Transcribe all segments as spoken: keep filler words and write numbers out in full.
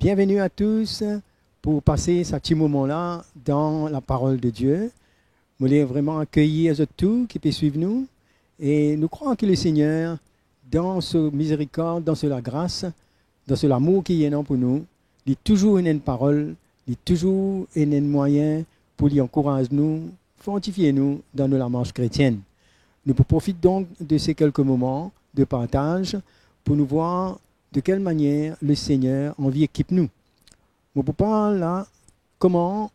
Bienvenue à tous pour passer ce petit moment-là dans la parole de Dieu. Mo le vreman akeyir zot tou ki pe swiv nou, e nou krwar ki Lesegner, dan so mizerikord, dan so lagras, dan so lamour ki li ena pou nou, li touzour ena enn parol, li touzour ena enn mwayin pou li ankouraz nou, fortifie nou dan nou lamars kretienn. Nou pou profit donk de se kelke moman de partaz pou nou vwar de kel manier Lesegner anvi ekip nou. Mo pou parl la kouma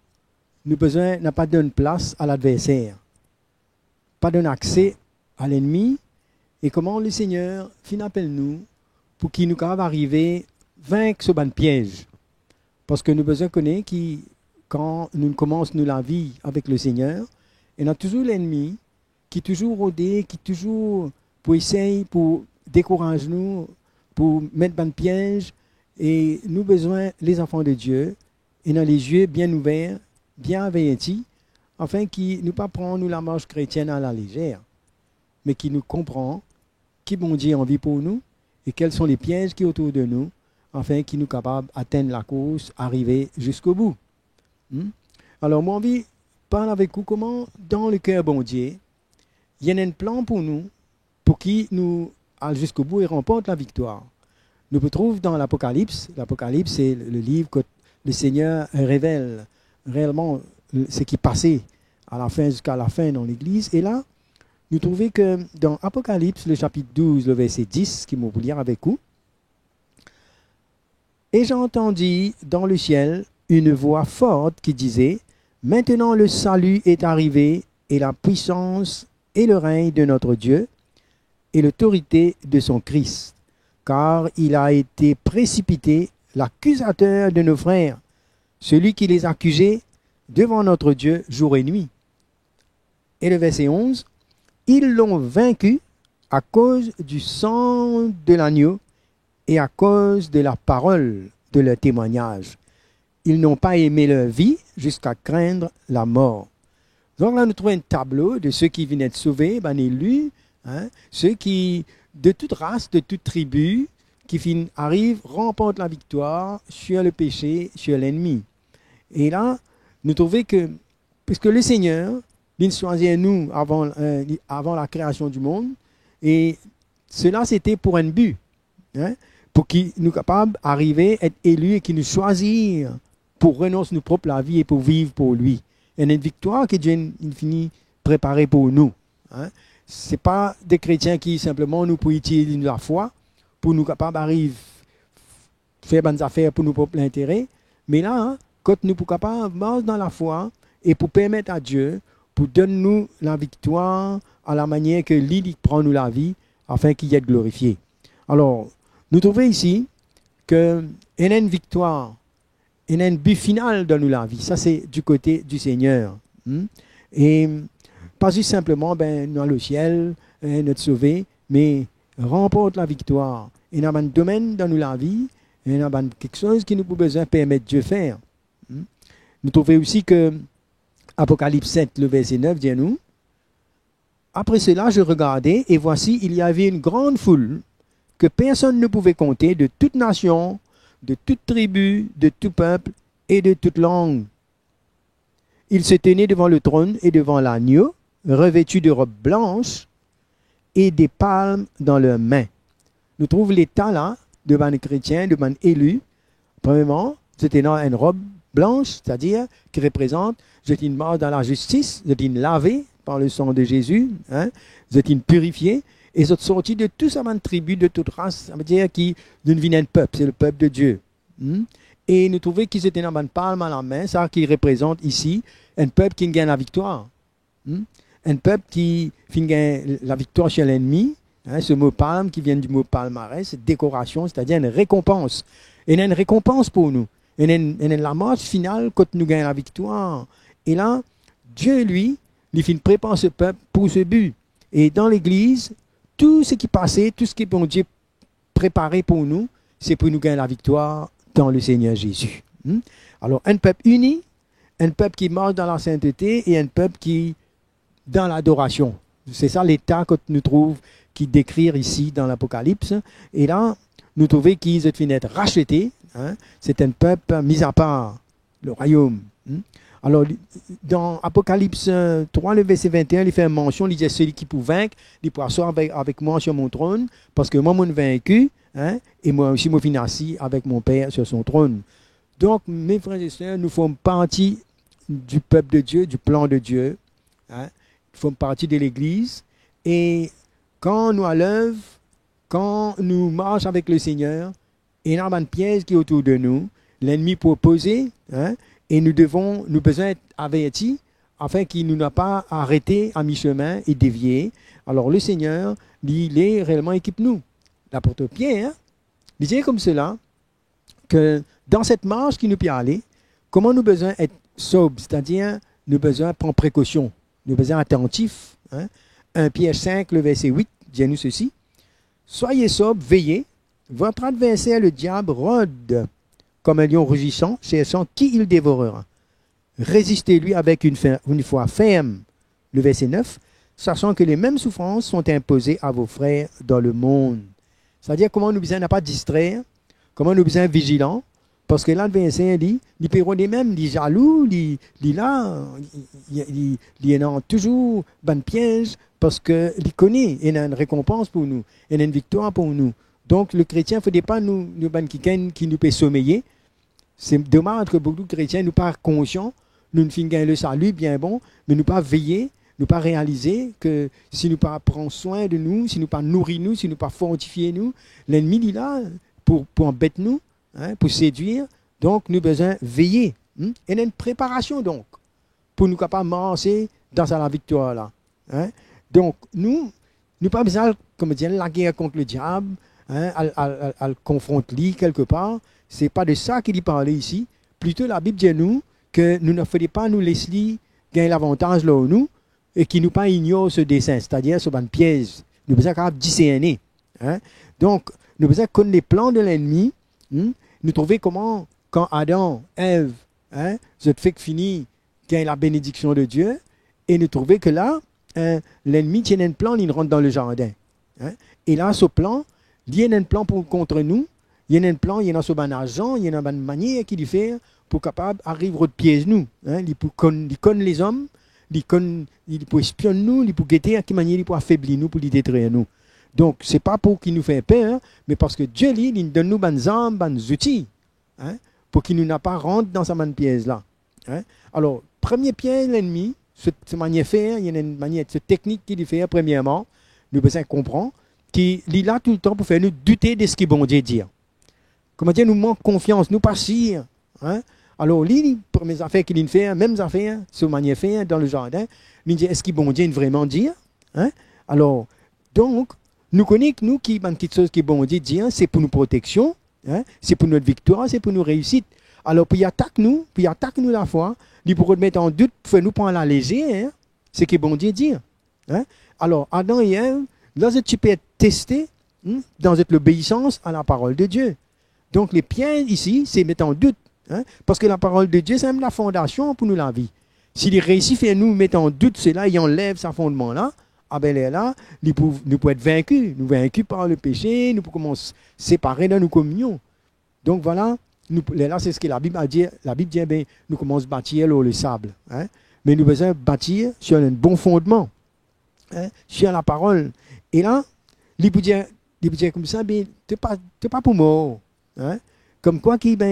nou bizin napa donn plas a ladverser, pa donn akse a lennmi, e kouma Lesegner finn apel nou pou ki nou kapav arive vink so bann piez. Parski nou bizin kone ki kan nou koumans nou lavi avek Lesegner, ena touzour lennmi ki touzour rode, ki touzour pou esey pou dekouraz nou, pou met bann piez, e nou bizin, lezanfan de Die, ena lezie bien ouver, bien averti, afin ki nou pa pran nou lamars kretienn a lalezer, me ki nou konpran ki Bondie anvi pou nou e kel son le piez ki otour de nou, afin ki nou kapav atenn lakours, arive ziska bou. Hmm? Alor, mo anvi parl avek ou kouma, dan leker Bondie, li ena enn plan pou nou, pou ki nou al ziska bou e ranport laviktwar. Nou pou trouv dan Lapokalips, Lapokalips se le liv kot Lesegner revel reelman seki pase a lafin, ziska lafin dan Legliz. E la, nou trouve ke dan Apokalips, le sapit douz, le verse dis, ki mo pou lir avek ou, Et j'entendis dans le ciel une voix forte qui disait, Maintenant le salut est arrivé, et la puissance, et le règne de notre Dieu, et l'autorité de son Christ, car il a été précipité l'accusateur de nos frères, celui qui les accusait devant notre Dieu jour et nuit. Et le verset onze, Ils l'ont vaincu à cause du sang de l'agneau et à cause de la parole de leur témoignage. Ils n'ont pas aimé leur vie jusqu'à craindre la mort. Donk la, nou trouv enn tablo de seki finn et sove, bann eli, hein, seki de tout ras, de tout tribi, ki finn ariv ranport laviktwar sir lepese, sir lennmi. E la, nou trouve ke, piski Lesegner, li swazir nou avan, eh, li, avan lakreasion dimond, e sela sete pou enn bi, hein, pou ki nou kapav arive et eli e ki nou swazir pou renons nou prop lavi e pou viv pou li. Enn, enn viktwar ki Dieu inn fini prepare pou nou, hein. Se pa de kretien ki sinpleman nou pou itiliz nou lafwa pou nou kapav ariv fer bann zafer pou nou prop lintere, me la, kot nou pou kapav mars dan lafwa e pou permet a Die pou donn nou laviktwar a lamanier ke li, li pran nou lavi, afin ki li et glorifie. Alor, nou trouve isi ke ena enn viktwar, ena enn bi final dan nou lavi. Sa se di kote di Segner. Hmm? E pa zis sinpleman, ben, nou al lesiel, eh, nou et sove, me ranport laviktwar. Ena bann domenn dan nou lavi, ena bann kiksoz ki nou pou bizin permet Die fer. Hmm? Nou trouve osi ke Apokalips set, le verse nef, dir nou, Après cela, je regardai, et voici, il y avait une grande foule que personne ne pouvait compter, de toute nation, de toute tribu, de tout peuple et de toute langue. Ils se tenaient devant le trône et devant l'agneau, revêtus de robes blanches et des palmes dans leurs mains. Nou trouv leta la de bann kretien, de bann eli. Premierman, zot ena enn rob blans, setadir ki reprezant zot inn mars dan lazistis, zot inn lave par le sang de Jésus, hein, zot inn pirifie, e zot sorti de tou sa bann tribi, de tout ras, savedir ki nou vinn enn pep, se le pep de Dieu. Hmm? E nou trouve ki zot ena bann palm a lame, sa ki reprezant isi enn pep ki gagn laviktwar. Hmm? Enn pep ki finn gagn laviktwar sir lennmi, hein, se mo palm ki vinn di mo palmares, dekorasion, setadir enn rekonpans. Ena enn rekonpans pou nou. Ena enn, ena enn lamars final kot nou gagn laviktwar. E la, Die, li, li finn prepar se pep pou se bi. E dan Legliz, tou seki pase, tou seki Bondie prepare pou nou, se pou nou gagn laviktwar dan Lesegner Zezi. Hmm? Alor, enn pep ini, enn pep ki mars dan lasintete e enn pep ki dan ladorasion. Se sa leta kot nou trouv ki dekrir isi dan Lapokalips. E la, nou trouve ki zot finn et rasete, hein, c'est un peuple mis à part, le royaume. Hmm? Alors, li, dan Apokalips, euh, trois, le verset vingt et un, li fer mansion, li dir, "Seli ki pou vink, li pou aswar avek, avek mwa sur mon trône, parski mwa, mo'nn vinki, hein, e mwa osi, mo finn asiz avek mo Per sur son trône." Donk, mes frères et sœurs, nous faisons partie du peuple de Dieu, du plan de Dieu, hein, nous faisons partie de l'Église, e kan nou a lev, kan nou mars avek Lesegner, ena bann piez ki otour de nou, lennmi propoze, hein, e nou devon, nou bizin et averti, afin ki nou napa arete a mi-semin e devie. Alor, Lesegner, li, li reelman ekip nou. Lapot Pier, li dir koumsala, ke dan set mars ki nou pe ale, kouma nou bizin et sob, setadir nou bizin pran prekosion, nou bizin atantif, hein. Un Pierre cinq, le verset huit, dir nou sesi, "Soyez sobres, veillez, votre adversaire le diable rôde comme un lion rugissant, cherchant qui il dévorera. Résistez-lui avec une fer-, une foi ferme." Le verset neuf, "Sachant que les mêmes souffrances sont imposées à vos frères dans le monde." Setadir, kouma nou bizin napa distrer, kouma nou bizin vizilan, parski ladverser, li, li pe rode mem, li zalou, li, li la, li, li, li ena touzour bann piez, parski li kone ena enn rekonpans pou nou, ena enn viktwar pou nou. Donk, le kretien, fode pa nou, nou bann kikenn ki nou pe someye. Se domaz ke boukou kretien, nou pa konsian, nou finn gagn lesali, bien bon, me nou pa veye, nou pa realize ke si nou pa pran swin de nou, si nou pa nouri nou, si nou pa fortifie nou, lennmi, li la pou, pou anbet nou, hein, pou sedwir. Donk, nou bizin veye, hmm? Ena enn preparasion, donk, pou nou kapav marse dan sa laviktwar la, hein? Donk, nou, nou pa bizin al, kouma dir, lager kont lediab, hein, al, al, al, al konfront li kelkepar. Se pa de sa ki li parle isi. Plito, Labib dir nou ke nou ne fode pa nou les li gagn lavantaz lor nou, e ki nou pa ignor so desin, setadir so bann piez. Nou bizin kapav diserne, hein? Donk, nou bizin konn leplan de lennmi, hmm? Nou trouve kouma, kan Adam, Ev, hein, zot fek fini gagn labenediksion de Die, e nou trouve ke la, hein, lennmi ti ena enn plan, li rant dan lezardin, hein? E la, so plan, li ena enn plan pou kont nou, li ena enn plan, li ena so bann azan, li ena bann manier ki li fer pou kapav ariv rod piez nou, hein? Li pou konn, li konn lezom, li konn, li pou espionn nou, li pou gete a ki manier li pou afebli nou, pou li detrir nou. Donk, se pa pou ki nou fer per, hein, me parski Die, li, li donn nou bann zarm, bann zouti, hein, pou ki nou napa rant dan sa bann piez la, hein. Alor, premie piez lennmi, so, so manier fer, li ena enn manier, so teknik ki li fer, premierman, nou bizin konpran ki li la toultan pou fer nou doute de seki Bondie dir. Kouma dir, nou mank konfians, nou pa sir, hein. Alor, li, li, premie zafer ki li fer, mem zafer, so manier fer dan lezardin, li dir, "Eski Bondie inn vreman dir?" Hein? Alor, donk, nou kone ki nou, ki bann kiksoz ki Bondie dir, se pou nou proteksion, hein? Se pou nou viktwar, se pou nou reisit. Alor, pou li atak nou, pou li atak nou lafwa, li pou remet an dout, fer nou pran lalezer, hein, seki Bondie dir, hein? Alor, Adam e Ev, la zot ti pe teste, hmm, dan zot lobeisans a laparol de Die. Donk, le piez isi, se met an dout, hein, parski laparol de Die, se mem lafondasion pou nou lavi. Si li reisi fer nou met an dout sela, li anlev sa fondman la, a be lerla, li pou, nou pou et vinki, nou vinki par lepese, nou pou koumans separe dan nou kominion. Donk, vwala, nou, lerla, se seki Labib a dir, Labib dir, be, nou koumans batir lor lesab, hein, me nou bizin batir sir enn bon fondman, hein, sir laparol. E la, li pou dir, li pou dir koumsa, be, to pa, to pa pou mor, hein. Komkwa ki, be,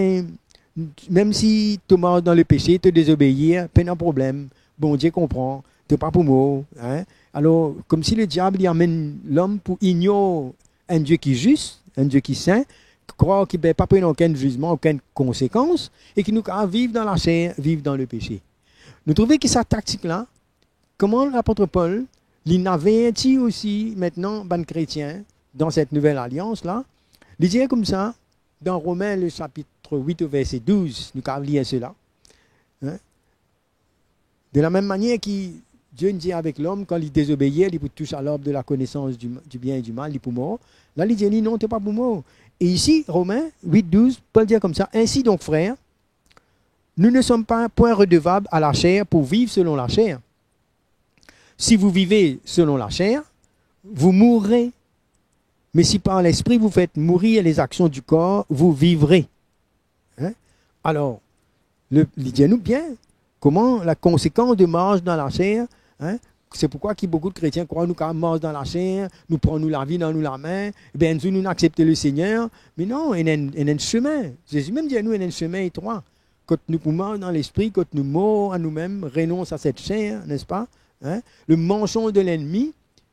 mem si to mars dan lepese, to dezobeir, pena problem, Bondie konpran, to pa pou mor, hein. Alor, koumsi lediab, li amenn lom pou ignor enn Die ki zis, enn Die ki sin, krwar ki, be, pa pou ena okenn zizman, okenn konsekans, e ki nou kapav viv dan laser, viv dan lepese. Nou trouve ki sa taktik la, kouma lapot Pol, li averti osi aster bann kretien dan set nouvel alians la, li dir koumsa, dan Romin, le sapit wit, o verse douz, nou kapav lir sela, hein? De la mem manier ki Die inn dir avek lom, kan li dezobeir, li pou tous a larb de lakonesans di, di bien e di mal, li pou mor. La, li dir li, "Non, to pa pou mor." E isi, Romin wit douz, Pol dir koumsa, "Ainsi donc, frères, nous ne sommes pas point redevables à la chair pour vivre selon la chair. Si vous vivez selon la chair, vous mourrez. Mais si par l'Esprit vous faites mourir les actions du corps, vous vivrez." Hein? Alor, le, li dir nou bien, kouma la konsekans de mars dan laser, hein? Se poukwa ki boukou de kretien krwar nou kapav mars dan laser, nou pran nou lavi dan nou lame, e bien, enn zour nou aksepte Lesegner. Me non, ena enn, ena enn semin. Zezi mem dir nou, ena enn semin etrwa. Kot nou pou mars dan Lespri, kot nou mor a noumem, renons a set ser, nespa? Hein? Le mansonz de lennmi,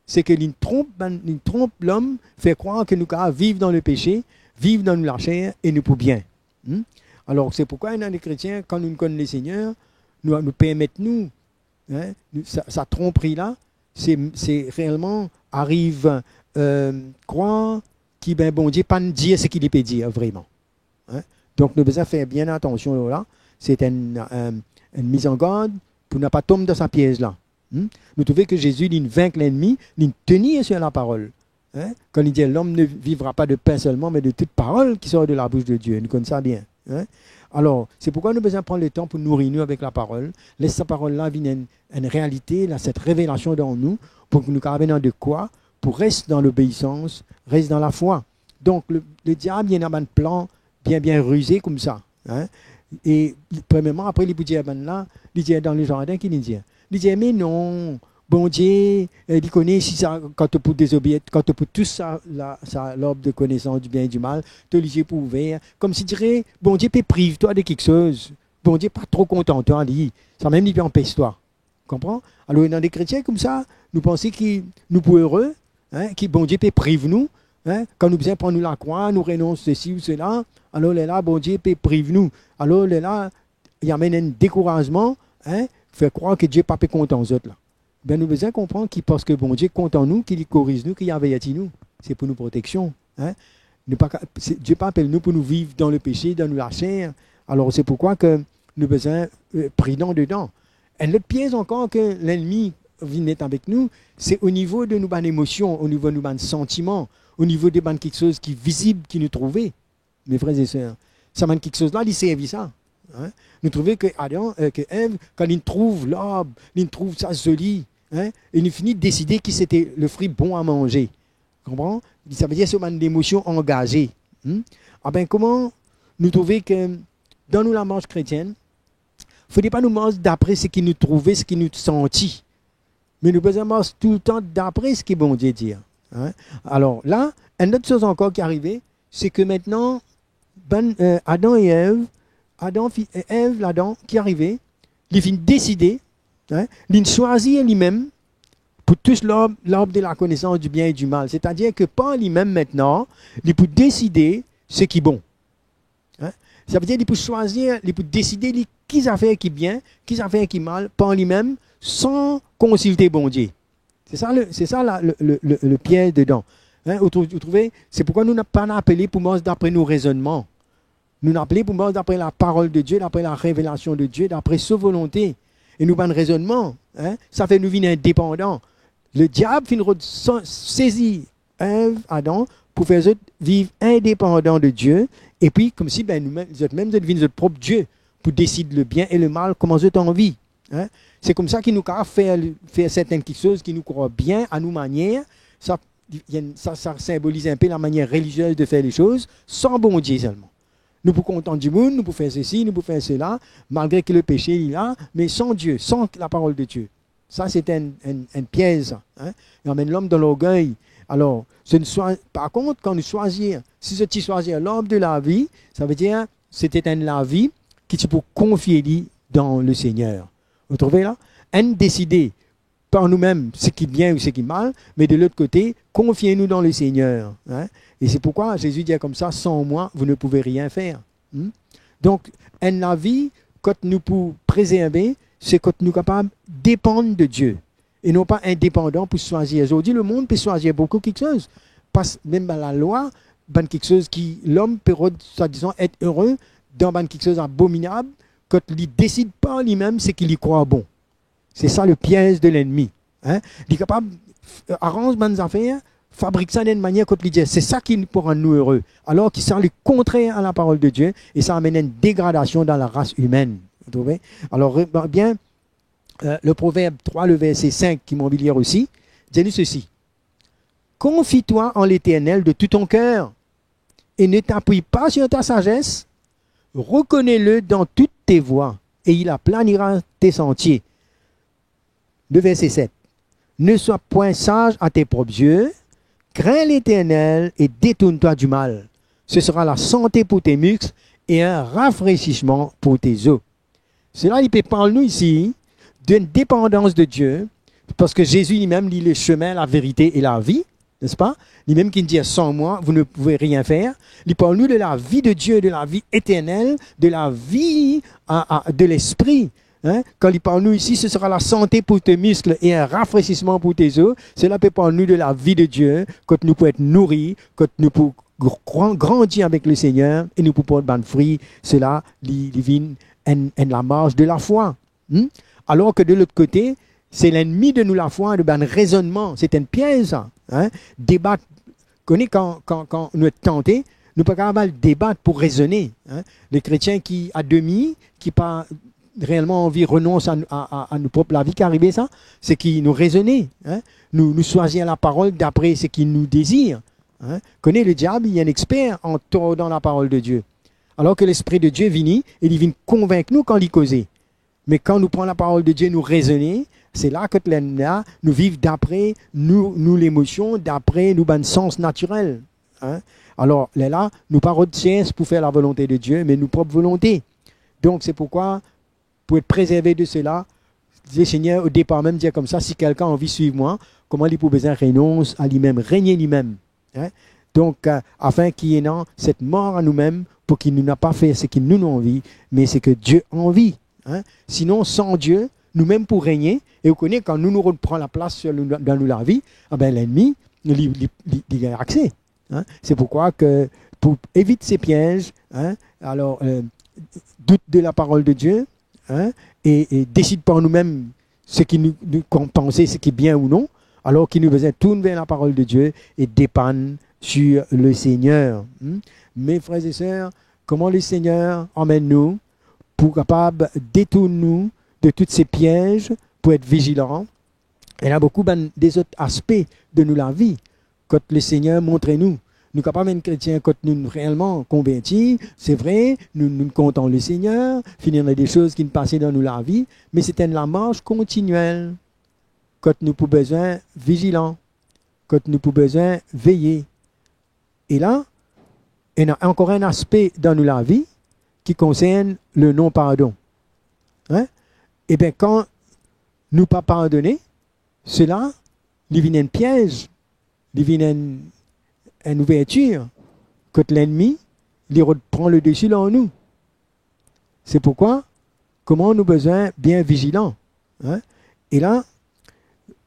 se ke li tronp bann, li tronp lom, fer krwar ke nou kapav viv dan lepese, viv dan nou laser e nou pou bien. Hmm? Alor, se poukwa ena de kretien, kan nou konn Lesegner, nou, nou permet nou, hein, nou, sa, sa tronpri la, se, se reelman ariv, euh, krwar ki, ben, Bondie pa'nn dir seki li pe dir vreman. Hein? Donk, nou bizin fer bien atansion lor la. Se enn, enn, enn mizangard pou nou pa tom dan sa piez la. Hmm? Nou trouve ke Zezi, li vink lennmi, li tenir sur laparol. Hein? Kan li dir, "L'homme ne vivra pas de pain seulement, mais de toute parole qui sort de la bouche de Dieu." Nou konn sa bien. Hein? Alor, se poukwa nou bizin pran letan pou nouri nou avek laparol, les sa parol la vinn enn, enn realite, la, set revelasion dan nou, pou ki nou kapav ena de kwa pou res dan lobeisans, res dan lafwa. Donk, le, le diab, li ena bann plan bien, bien rize koumsa, hein. E premierman, apre li pou dir bann la, li dir dan lezardin, ki li dir? Li dir, "Me non, Bondie, eh, li kone si sa, kan to pou dezobeir, kan to pou tous sa, la, sa larb de konesans di bien e di mal, to lizie pou ouver." Koumsidire Bondie pe priv twa de kiksoz. Bondie pa tro kontan twa, li. Samem li pe anpes twa. Konpran? Alor, ena de kretien koumsa, nou panse ki nou pou ere, hein, ki Bondie pe priv nou, hein, kan nou bizin pran nou lakrwa, nou renons sesi ou sela, alor lerla Bondie pe priv nou. Alor lerla, li amenn enn dekourazman, hein, fer krwar ki Die pa pe kontan zot la. Be, nou bizin konpran ki parski Bondie kontan nou, ki li koriz nou, ki li averti nou, se pou nou proteksion, hein. Nou pa ka-, se, Die pa apel nou pou nou viv dan lepese, dan nou laser. Alor, se poukwa ke nou bizin, euh, pridan dedan. Enn lot piez ankor ke lennmi vinn met avek nou, se o nivo de nou bann emosion, o nivo nou bann santiman, o nivo de bann kiksoz ki vizib, ki nou trouve. Me frer e ser, sa bann kiksoz la, li servi sa. Hein? Nou trouve ke Adam, euh, ke Ev, kan li trouv larb, li trouv sa zoli, hein, e li fini deside ki sete le fri bon a manze. Konpran? Sa vedir se bann emosion angaze. Hmm? Aben, kouma nou trouve ke dan nou lamars kretienn, fode pa nou mars dapre seki nou trouve, seki nou santi. Me nou bizin mars toultan dapre seki Bondie dir. Hein? Alor la, enn lot soz ankor ki arive, se ke aster, bann, euh, Adam e Ev, Adam fi-, e Ev ladan ki arive, li finn deside, hein, li swazir limem pou tous larb, larb de la konesans di bien e di mal. Setadir ke par limem aster, li pou deside seki bon. Hein? Sa vedir li pou swazir, li pou deside li ki zafer ki bien, ki zafer ki mal, par limem, san konsilte Bondie. Se sa le, se sa la, le, le, le, le piez dedan. Hein? Ou trouv, ou trouve, se poukwa nou pa apele pou mars dapre nou rezonnman. Nou apele pou mars dapre laparol de Die, dapre larevelasion de Die, dapre so volonte. E nou bann rezonnman, hein, sa fer nou vinn indepandan. Le diab finn rod sa-, sezi Ev, Adam, pou fer zot viv indepandan de Die, epi koumsi, ben, noumem, zot mem, zot vinn zot prop Die, pou desid le bien e le mal kouma zot anvi. Hein? Se koumsa ki nou kapav fer, fer sertenn kiksoz ki nou krwar bien a nou manier, sa, sa, sa sinboliz inpe lamanier reliziez de fer lesoz, san Bondie selman. Nou pou kontan dimoun, nou pou fer sesi, nou pou fer sela, malgre ki lepese li la, me san Die, san laparol de Die. Sa, se enn, enn, enn piez, sa, hein? Li amenn lom dan lorgey. Alor, se nou swa-, par kont, kan nou swazir, si zot ti swazir larb de lavi, sa vedir, sete enn lavi ki ti pou konfie li dan Lesegner. Ou trouve la? Enn deside par noumem seki bien ou seki mal, me de lot kote, konfie nou dan Lesegner, hein? E se poukwa Zezi dir koumsa, "Sans moi, vous ne pouvez rien faire." Hmm? Donk, enn lavi kot nou pou prezerve, se kot nou kapav depann de Die, e non pa indepandan pou swazir. Zordi, lemond pe swazir boukou kiksoz, pas mem bann lalwa, bann kiksoz ki lom pe rod, swadizan, et ere dan bann kiksoz abominab, kot li desid par limem seki li krwar bon. Se sa le piez de lennmi. Hein? Li kapav f-, aranz bann zafer, fabrik sa dan enn manier kot li dir, "Se sa ki pou rann nou ere." Alor ki sa le kontrer a laparol de Die, e sa amenn enn degradasion dan laras imenn. Vous trouvez? Alor, re-, bien, euh, le Proverbe trois, le verset cinq, ki mo anvi lir osi, dir nou sesi, "Confie-toi en l'Éternel de tout ton cœur et ne t'appuie pas sur ta sagesse. Reconnais-le dans toutes tes voies, et il aplanira tes sentiers. Le verset sept. Ne sois point sage à tes propres yeux, crains l'Éternel et détourne-toi du mal. Ce sera la santé pour tes muscles et un rafraîchissement pour tes os. Sela li pe parl nou isi d'une dépendance de Dieu, parce que Jésus lui-même, il est le chemin, la vérité et la vie, n'est-ce pas? Li mem ki dir, sans moi, vous ne pouvez rien faire. Li parl nou de la vie de Dieu, de la vie éternelle, de la vie à, à, de l'esprit. Hein? Kan li parl nou isi, ce sera la santé pour tes muscles et un rafraîchissement pour tes os. Sela pe parl nou de la vie de Dieu, kot nou pou et nouri, kot nou pou gr-, gran-, grandi avek le Seigneur e nou pou port bann fri. Sela, li, li vinn enn, enn lamars de lafwa. Hmm? Alor ke de lot kote, se lennmi de nou lafwa, de bann rezonnman, se enn piez sa, hein? Debat, kone kan, kan, kan nou et tante, nou pa kapav al debat pou rezone, hein? Le kretien ki a demi, ki pa reelman anvi renons a, a, a, a nou prop lavi, ki arive sa, se ki nou rezone, hein? Nou, nou swazir laparol dapre seki nou dezir, hein? Kone le diab, li enn exper an tordan laparol de Dieu. Alor ke Lespri de Dieu vini e li vinn konvink nou kan li koze. Me kan nou pran laparol de Dieu, nou rezone, se la kot lerla nou viv dapre nou, nou lemosion, dapre nou bann sans natirel. Hein? Alor, lerla, nou pa rod sers pou fer lavolonte de Dieu, me nou prop volonte. Donk, se pourkwa, pou et prezerve de sela, le Seigneur, o depar mem, dir koumsa, si kelkenn anvi swiv mwa, kouma li pou bizin renons a limem, renie limem? Hein? Donk, euh, afin ki ena set mor a noumem, pou ki nou napa fer seki nou, nou anvi, me seki Dieu anvi. Hein? Sinon, san Dieu, noumem pou regne, e ou kone, kan nou, nou rod pran laplas sir nou, dan nou lavi, abe, lennmi, li, li, li, li gagn akse. Hein? Se pourkwa ke, pou evit se piez, hein, alor, euh, dout de laparol de Dieu, hein, e, e desid par noumem seki nou, nou kon-, panse seki bien ou non, alor ki nou bizin tourn ver laparol de Dieu e depann sir le Seigneur. Hmm? Me frer e ser, kouma le Seigneur amenn nou pou kapav detourn nou de tout se piez, pou et vizilan. Ena boukou bann dezot aspe de nou lavi kot le Seigneur montre nou. Nou kapav enn kretien kot nou reelman konverti, se vre, nou, nou kontan le Seigneur, finn ena de soz ki pase dan nou lavi, me se enn lamars kontiniel, kot nou pou bizin vizilan, kot nou pou bizin veye. E la, ena ankor enn aspe dan nou lavi ki konsern le non-pardon. Hein? Eben, kan nou pa pardone, sela, li vinn enn piez, li vinn enn, enn ouvertir, kot lennmi, li rod pran le desi lor nou. Se pourkwa, kouma nou bizin bien vizilan, hein? E la,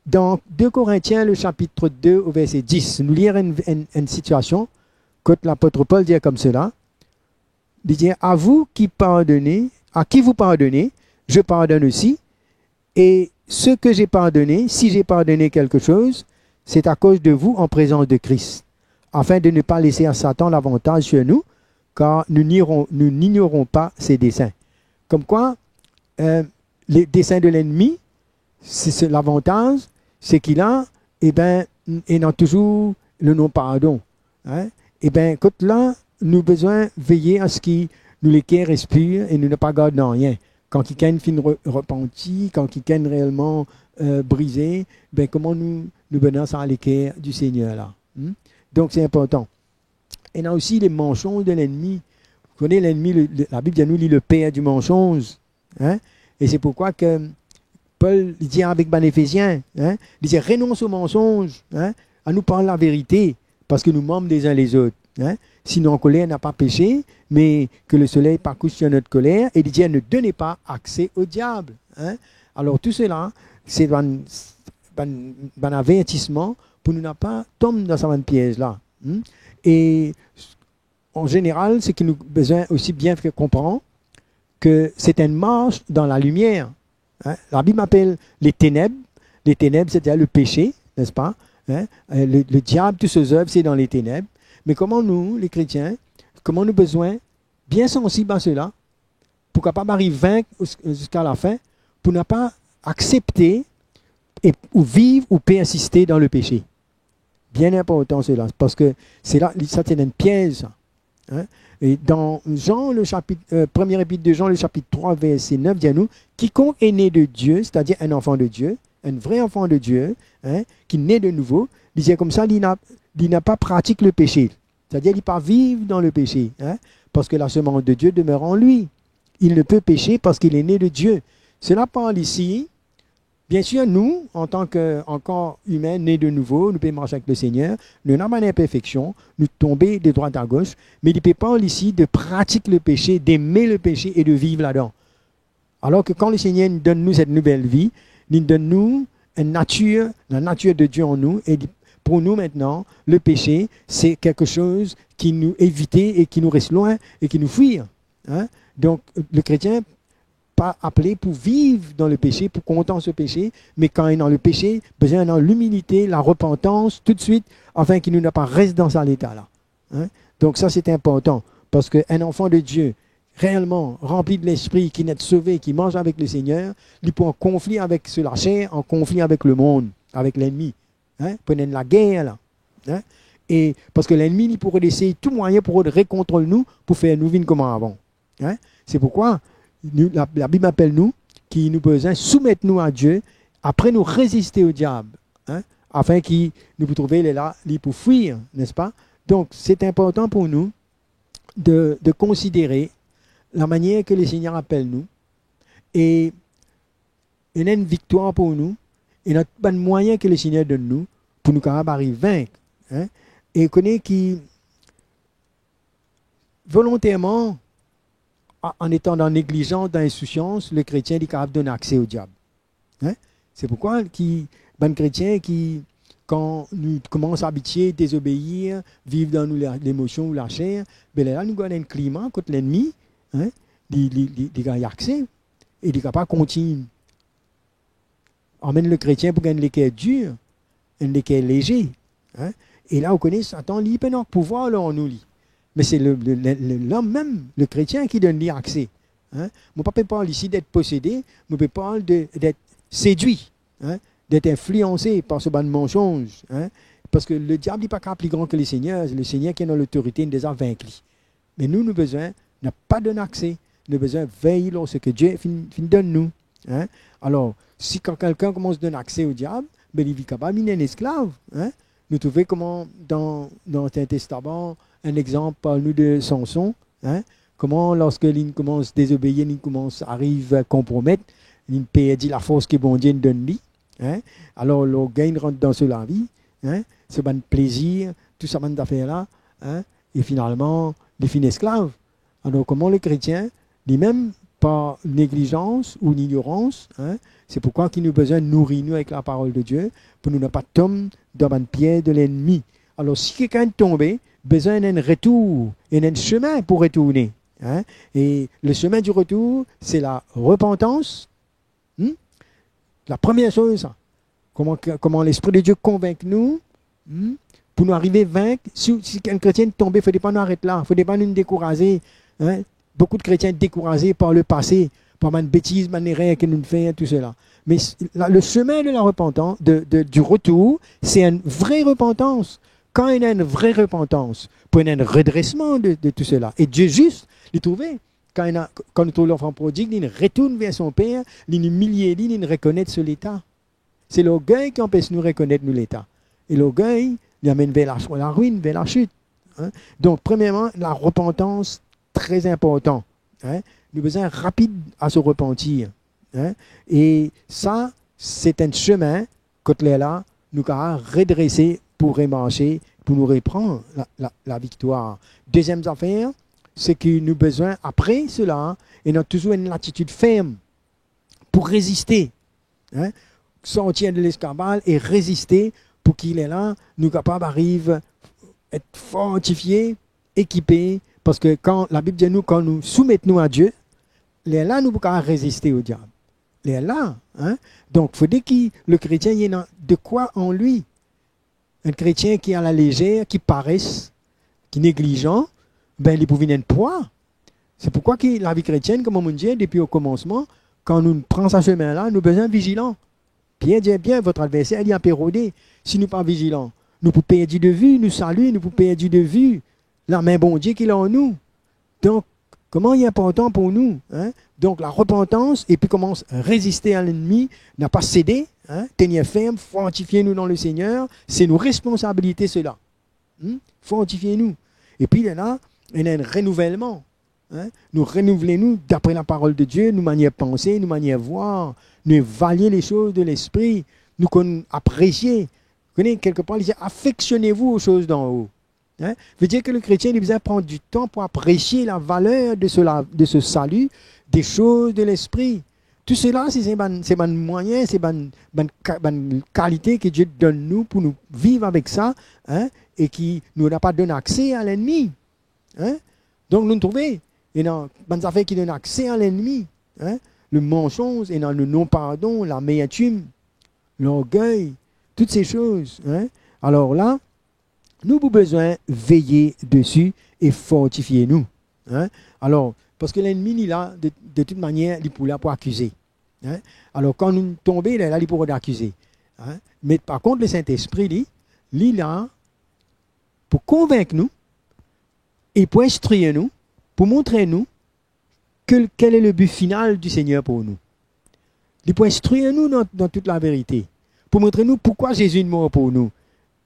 dan de Korintien, le sapit de, o verse dis, nou lir enn, enn, enn sitiasion kot lapot Pol dir koumsela, li dir, à vous qui pardonnez, à qui vous pardonnez, je pardonne aussi, et ce que j'ai pardonné, si j'ai pardonné quelque chose, c'est à cause de vous en présence de Christ, afin de ne pas laisser à Satan l'avantage sur nous, car nous n'irons, nous n'ignorons pas ses desseins. Koumkwa, euh, le desin de lennmi, se, se lavantaz, seki la, eben, ena touzour le non-pardon. Hein? Eben, kot la, nou bizin veye a seki nou leker res pir e nou napa gard nanye. Kan kikenn finn re-, repanti, kan kikenn reelman, euh, brize, ben, kouma nou, nou bizin sa leker di Seigneur la? Hmm? Donk, se inportan. Ena osi le mansonz de lennmi. Ou kone lennmi, le, le, Labib dir nou, li le per di mansonz. Hein? E se pourkwa ke Pol, li dir avek bann Efezien, hein, li dir, renons o mansonz, hein, anou parl laverite, parski nou manm lezin lezot, hein. Si nou ankoler, napa pese, me ke le soley pa kous sir not koler, e li dir, ne donnez pas accès au diable, hein. Alor, tou sela, se bann, bann, bann avertisman pou nou napa tonm dan sa bann piez la, hmm. E an zeneral, seki nou bizin osi bien fer konpran, ke se enn mars dan lalimier. Hein? Labib apel le teneb, le teneb, setadir le pese, n'est-ce pas? Hein? Euh, le, le diab, toutes ses œuvres, c'est dans les ténèbres. Me kouma nou, le kretien, kouma nou bizin bien sansib a sela, pou kapav ariv vink zis-, ziska lafin, pou napa aksepte e, ou viv ou persiste dan le pese. Bien inportan sela, parski sela, li, sa, se enn piez, sa. Hein? Et dans Jean, le chapitre, euh, première épître de Jean, le chapitre trois, verset neuf, dit à nous, quiconque est né de Dieu, c'est-à-dire un enfant de Dieu, un vrai enfant de Dieu, hein, qui naît de nouveau, li dir koumsa, li na, li na pa pratik le péché. C'est-à-dire, li pa viv dan le péché, hein, parce que la semence de Dieu demeure en lui. Il ne peut pécher parce qu'il est né de Dieu. Cela parle ici, bien sûr, nou, antan ki ankor imin, né de nouveau, nou pe mars avek Lesegner, nou ena bann inperfeksion, nou tonbe de drwat a gos, me li pe parl isi de pratik le péché, d'aimer le péché et de vivre ladan. Alors que quand le Seigneur nous donne, nous, cette nouvelle vie, li donn nou enn natir, la nature de Dieu en nous, et pour nous maintenant, le péché, c'est quelque chose ki nou evite e ki nou res lwin e ki nou fwir. Hein? Donc, le chrétien pa apele pou viv dan le péché, pou kontan so péché, me kan ena le péché, bizin ena limilite, larepantans toutswit, afin ki nou pa res dan sa leta la. Hein? Donc ça, c'est important, parce que un enfant de Dieu, réellement rempli de l'Esprit, ki net sove, ki mars avek Lesegner, li pa an konfli avek so laser, an konfli avek lemond, avek lennmi, hein? Pou ena enn lager la, hein? E parski lennmi, li pou rod esey tou mwayin pou rod rekontrol nou, pou fer nou vinn kouma avan. Hein? C'est pourquoi nou, la, la Bible apel nou ki nou bizin soumet nou a Dieu, apre nou reziste o diab, hein? Afin ki nou pou trouve li la, li pou fwir, n'est-ce pas? Donc, c'est important pour nous de, de considérer la manière que le Seigneur apel nou, e ena enn viktwar pou nou, ena bann mwayin ki Lesegner donn nou pou nou kapav ariv vink, hein? E kone ki volonterman, a-, an etan dan neglizans, dan insousians, le kretien, li kapav donn akse o diab. Hein? C'est pourquoi ki bann kretien ki, kan nou koumans abitie dezobeir, viv dan nou le-, lemosion ou laser, be lerla nou gagn enn klima kot lennmi, hein, li, li, li, li gagn akse e li kapav kontign amenn le kretien pou gagn leker dir, enn leker leze, hein? E la, ou kone, Satan, li pena pouvwar lor nou, li. Me se le, le, le, le, lom mem, le kretien ki donn li akse, hein? Mo pa pe parl isi d'être possédé, mo pe parl de, d'être séduit, hein? D'être influencé par so bann mansonz, hein? Parski le diab, li pa kapav pli gran ki Lesegner, Lesegner ki ena lotorite, inn deza vink li. Me nou, nou bizin, nou pa donn akse. Nou bizin vey lor seki Die finn, finn donn nou. Hein? Alor, si kan kikenn koumans donn akse o diab, be li, li kapav vinn enn esklav, hein? Nou trouve kouma dan, dan Ansien Testaman, enn exanp, parl nou de Samson, hein? Kouma, lorski li koumans dezobeir, li koumans ariv konpromet, li perdi lafors ki Bondie donn li, hein? Alor, lorgey rant dan so lavi, hein? So bann plezir, tou sa bann zafer la, hein? E finalman, li finn esklav. Alor, kouma le kretien, limem, par neglizans ou lignorans, hein, c'est pourquoi ki nou bizin nouri nou avek laparol de Die, pou nou pa tom dan bann piez de lennmi. Alor, si kikenn tonbe, bizin ena enn retour, ena enn semin pou retourne, hein. E le chemin du retour, c'est la repentance, Hmm? La première chose, sa. Kouma, kouma Lespri de Die konvink nou, hmm, pou nou arive vink, si, si enn kretien tonbe, fode pa nou aret la, fode pa nou dekouraze, hein. Beaucoup de chrétiens découragés par le passé, par bann betiz, bann erer ki nou fer, tou sela. Me s-, la, le chemin de la repentance, de, de, du retour, c'est une vraie repentance. Kan ena enn vre repantans, pou ena enn redresman de, de tou sela. E Die zis, li trouve, kan ena, kan nou trouv lanfan prodig, li retourn ver son per, li imilie li, li rekonet so leta. Se lorgey ki anpes nou rekonet nou leta. E lorgey, li amenn ver la, larwinn, ver lasit. Hein? Donk, premierman, la repantans, tre inportan. Hein? Nou bizin rapid a se repantir. Hein? E sa, se enn semin kot lerla nou kapav redrese pou remarse, pou nou repran la, la, laviktwar. Deziem zafer, se ki nou bizin, apre sela, ena touzour enn latitid ferm pou reziste, hein, sortir de leskavaz e reziste pou ki lerla nou kapav ariv et fortifie, ekipe, parski kan Labib dir nou, kan nou soumet nou a Die, lerla nou pou kapav reziste o diab. Lerla, hein? Donk, fode ki le kretien, li ena dekwa an li. Enn kretien ki a la lezer, ki pares, ki neglizan, be, li pou vinn enn prwa. Se pourkwa ki lavi kretienn, kouma mo dir, depi o komansman, kan nou pran sa semin la, nou bizin vizilan. Pier dir bien, votre adversaire, il est à portée de main. Si nou pa vizilan, nou pou perdi de vi nou sali, nou pou perdi de vi lame Bondie ki lor nou. Donk, kouma li inportan pou nou, hein? Donk, larepantans, epi koumans reziste a lennmi, napa sede, hein? Tenir ferm, fortifie nou dan Lesegner, se nou responsabilite sela. Hmm? Fortifie nou. Epi, lerla, ena enn renouvelman, hein? Nou renouvle nou dapre laparol de Die, nou manier panse, nou manier vwar, nou evalie lesoz de lespri, nou konn apresie. Kone, kelkepar, li dir, affectionnez-vous aux choses d'en haut. Hein? Veut dire que le chrétien, li bizin pran ditan pou apresie lavaler de ce la-, de ce salut, des choses de l'esprit. Tou sela, se, se bann, se bann mwayin, se bann, bann ka-, bann kalite ki Die donn nou pou nou viv avek sa, hein, e ki nou napa donn akse a lennmi, hein. Donk, nou trouve, ena bann zafer ki donn akse a lennmi, hein, le mansonz, ena le non-pardon, l'amertume, l'orgueil, toutes ces choses, hein. Alor la, nou pou bizin veye desi e fortifie nou, hein. Alor, parski lennmi, li la, de, de tout manier, li pou la pou akize, hein. Alor, kan nou tonbe, lerla, li pou rod akize, hein. Me par kont, Lesintespri, li, li la pou konvink nou e pou instrir nou, pou montre nou ke, quel est le but final du Seigneur pour nous. Li pou instrir nou dan, dan tout laverite, pou montre nou poukwa Zezi inn mor pou nou.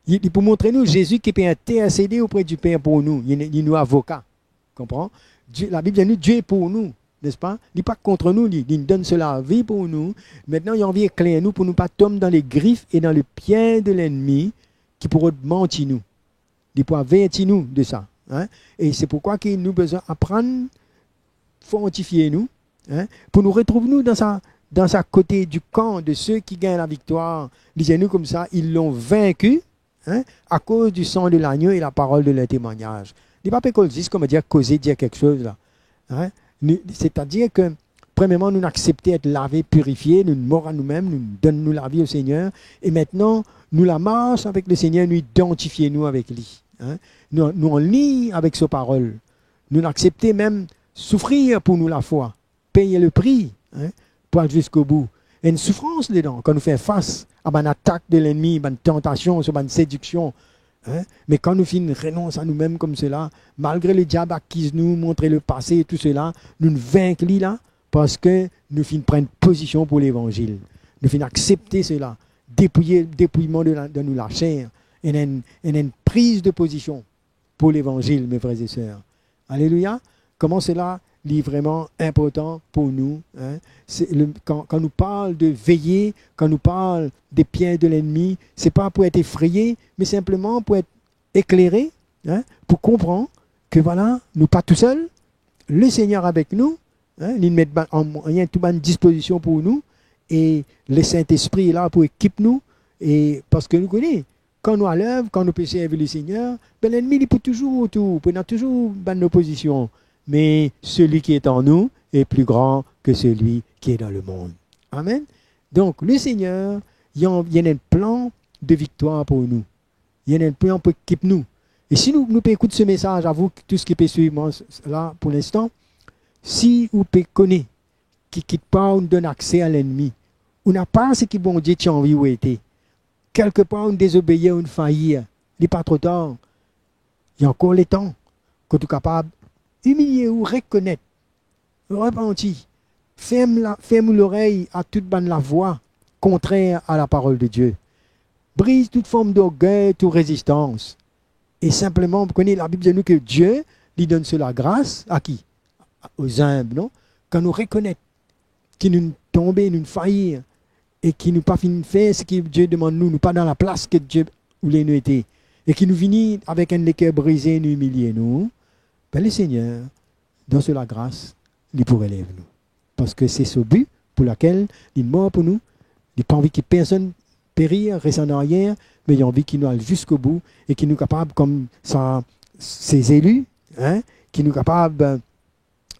Li, li pou montre nou Zezi ki pe intersede auprès du Père pour nous. Li, li nou avoka. Konpran? Die, Labib dir nou, Die est pour nous, n'est-ce pas? Li pa kont nou, li, li donn so lavi pou nou. Aster, li anvi ekler nou pou nou pa tom dan le grif e dan le piez de lennmi ki pou rod manti nou. Li pou averti nou de sa, hein? E se poukwa ki nou bizin aprann fortifie nou, hein? Pou nou retrouv nou dan sa, dan sa kote du camp de ceux qui gagnent la victoire. Li dir nou koumsa, ils l'ont vaincu, hein, à cause du sang de l'agneau et la parole de leur témoignage. Li pa pe koz zis, kouma dir, koze, dir kiksoz la. Hein? Nou, setadir ke, premierman, nou aksepte et lave, pirifie, nou mor a noumem, nou donn nou lavi o Segner, e aster, nou la mars avek Lesegner, nou idantifie nou avek li. Hein? Nou, nou anlign avek so parol. Nou aksepte mem soufrir pou nou lafwa, peye le pri, hein, pou al ziska bou. Enn soufrans dedan, kan nou fer fas a bann atak de lennmi, bann tantasion, so bann sediksion, hein. Me kan nou finn renons a noumem koumsela, malgre lediab akiz nou, montre lepase e tou sela, nou vink li la, parski nou finn pran enn pozision pou Levanzil. Nou finn aksepte sela, depouye, depouyeman de la, de nou laser, enn, enn, enn, enn priz de pozision pou Levanzil, mes frères et sœurs. Alelouya! Kouma sela, li vreman inportan pou nou, hein? Se le, kan, kan nou parl de veye, kan nou parl de piez de lennmi, se pa pou et efreye, me sinpleman pou et eklere, hein? Pou konpran ke, vwala, nou pa tousel, Lesegner avek nou, hein? Li met bann, an mwayin, tou bann dispozision pou nou, e Lesintespri la pou ekip nou, e parski nou kone, kan nou alev, kan nou pe servi Lesegner, be lennmi, li pou touzour otour, pou ena touzour bann opozision. Mais celui qui est en nous est plus grand que celui qui est dans le monde. Amen. Donk, Lesegner, li ena, li ena enn plan de viktwar pou nou. Li ena enn plan pou ekip nou. E si nou, nou pe ekout se mesaz, a vou tous ki pe swiv mwa la pou linstan, si ou pe kone ki kikpar ou'nn donn akse a lennmi, ou napa seki Bondie ti anvi ou ete, kelkepar ou'nn dezobeir, ou'nn fair, li pa tro tar. Li ankor letan kot ou kapav imilie ou, rekonet, repanti, ferm la, ferm ou lorey a tout bann lavwa kontrer a laparol de Die. Briz tout form dorgey, tou rezistans. E sinpleman, pou kone, Labib dir nou ke Die, li donn so lagras a ki? Aux humbles, non? Kan nou rekonet ki nou tonbe, nou fair, e ki nou pa finn fer seki Die demann nou, nou pa dan laplas ki Die oule nou ete, e ki nou vini avek enn leker brize, nou imilie nou, be Lesegner, dan so lagras, li pou relev nou. Parski se so bi pou lakel li mor pou nou. Li pa anvi ki personn perir, res an aryer, me li anvi ki nou al ziska bou e ki nou kapav, kouma sa, se zeli, hein, ki nou kapav, eh,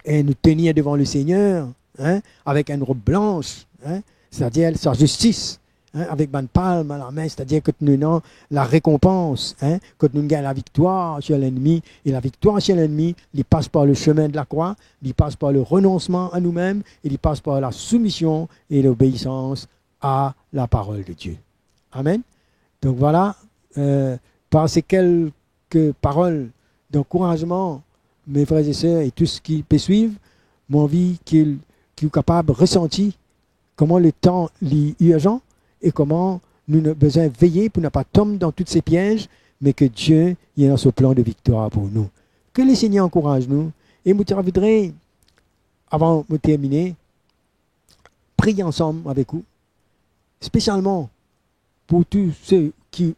e nou tenir devan Lesegner, hein, avek enn rob blans, hein, setadir sa zistis, hein, avek bann palm a lame, setadir kot nou ena larekonpans, hein, kot nou gagn laviktwar sir lennmi, e laviktwar sir lennmi, li pas par le chemin de la croix, li pas par le renonsman a noumem, e li pas par lasoumision e lobeisans a laparol de Die. Amen. Donk vwala, eh, par se kel ke parol dankourazman, mes frères et sœurs, e tou seki pe swiv, mo anvi ki, ki ou kapav resanti kouma letan li irzan e kouma nou, nou bizin veye pou nou pa tom dan tou se piez, me ki Die ena so plan de viktwar pou nou. Ki Lesegner ankouraz nou. E mo ti voudre, avan mo termine, priye ansam avek ou, spesialman pou tou seki,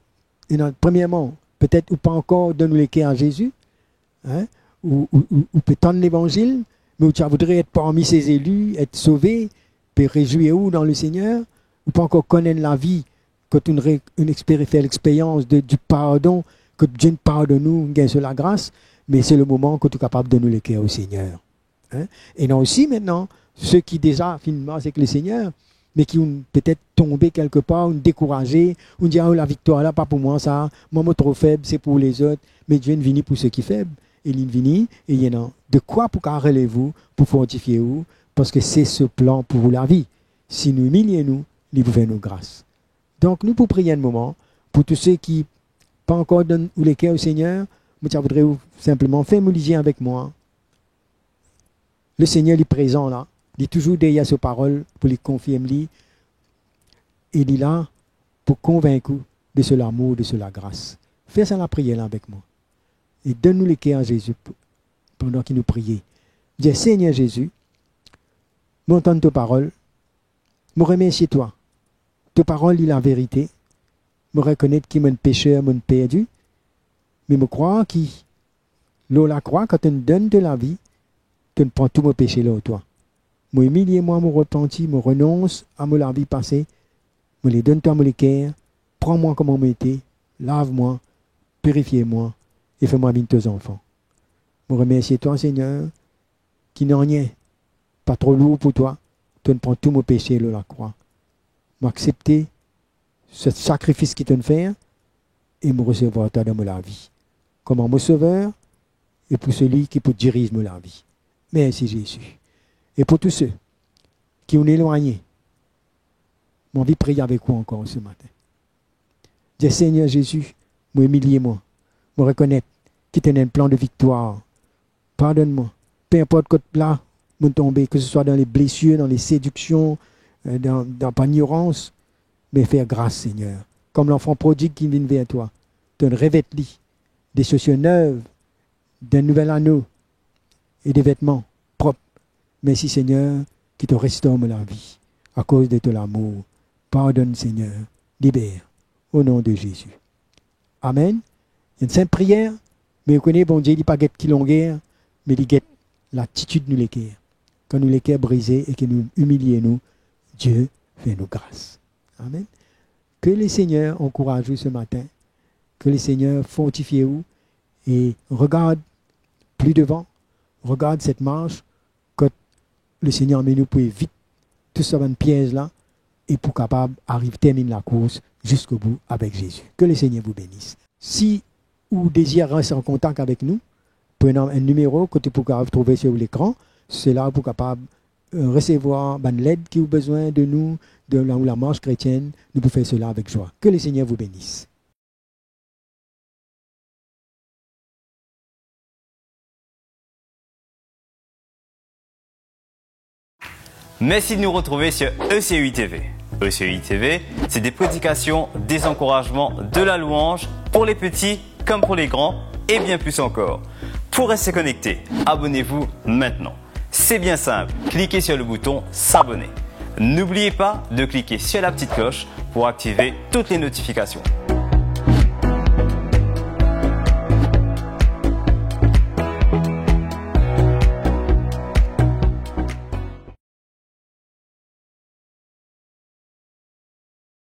ena, premierman, petet ou pa ankor donn ou leker a Zezi, hein, ou, ou, ou, ou pe tann levanzil, me ou ti voudre et parmi se zeli, et sove, pe rezwir ou dan Lesegner, ou pa ankor konn enn lavi kot ou re-, ou exper-, fer lexperyans de, di pardon, kot Bondie pardonn ou, gagn so lagras, me se le moman kot ou kapav donn ou leker o Segner. Hein? Ena osi aster, seki deza finn mars ek Lesegner, me ki inn petet tonbe kelkepar, inn dekouraze, inn dir, "Ah, laviktwar la pa pou mwa sa, mwa mo tro feb, se pou lezot." Me Die inn vini pou seki feb, e li vini, e li ena de kwa pou kapav relev ou, pou fortifie ou, parski se so plan pou ou lavi. Si nou imilie nou, li pou fer nou gras. Donk, nou pou priye enn moman pou tou seki pa ankor donn ou leker o Segner, mo ti voudre ou sinpleman ferm ou lizie avek mwa. Lesegner, li prezan la, li touzour deryer so parol pou li konfirm li, e li la pou konvink ou de so lamour, de so lagras. Fer sa lapriyer la avek mwa. E donn nou leker a Zezi p-, pandan ki nou priye. Dir, Segner Zezi, mo tann to parol, mo remersie twa. To parol, li laverite. Mo rekonet ki mo enn peser, mo enn perdi, me mo krwar ki lor lakrwa, kan to'nn donn to lavi, to'nn pran tou mo pese lor twa. Mo imilie mwa, mo repanti, mo renons a mo lavi pase, mo le donn twa mo leker, pran mwa kouma mo ete, lav mwa, pirifie mwa, e fer mwa vinn to zanfan. Mo remersie twa, Segner, ki nanye pa tro lour pou twa, to'nn pran tou mo pese lor lakrwa. Mo aksepte se sakrifis ki to'nn fer, e mo resevwar twa dan mo lavi kouma mo Sover e pou seli ki pou diriz mo lavi. Mersi, Zezi. E pou tou seki inn elwagne, mo anvi priye avek ou ankor se matin. Dir, Segner Zezi, mo imilie mwa. Mo rekonet ki to'nn ena enn plan de viktwar. Pardonn mwa. Pe inport kot la mo'nn tonbe, ke se swa dan le blesir, dan le sediksion, eh, dan, dan par ignorans, me fer gras, Segner. Kom lanfan prodig ki vinn ver twa, to'nn revet li de sosir nev, de nouvel ano e de vetman prop. Mersi, Segner, ki to restor mo lavi akoz de to lamour. Pardonn, Segner, liber, o non de Zezi. Amen. Enn sinp priyer, me ou kone Bondie, li pa get ki longer, me li get latitid nou leker. Kan nou leker brize e ki nou imilie nou, Die fer nou gras. Amen. Ke Lesegner ankouraz ou se matin. Ke Lesegner fortifie ou e regard pli devan, regard set mars, kot Lesegner amenn ou pou evit tou sa bann piez la e pou kapav ariv terminn lakours ziska bout avek Zezi. Que le Seigneur vous bénisse. Si ou dezir res an kontak avek nou, pran enn nimero kot ou pou kapav trouve sir lekran, se la ou pou kapav, eh, resevwar bann led ki ou bizin de nou, de la, ou Lamars Kretienn, nou pou fer sela avek zwa. Que le Seigneur vous bénisse. Merci de nous retrouver sur E C U I T V. E C U I T V, c'est des prédications, des encouragements, de la louange pour les petits comme pour les grands et bien plus encore. Pour rester connecté, abonnez-vous maintenant. C'est bien simple, cliquez sur le bouton s'abonner. N'oubliez pas de cliquer sur la petite cloche pour activer toutes les notifications.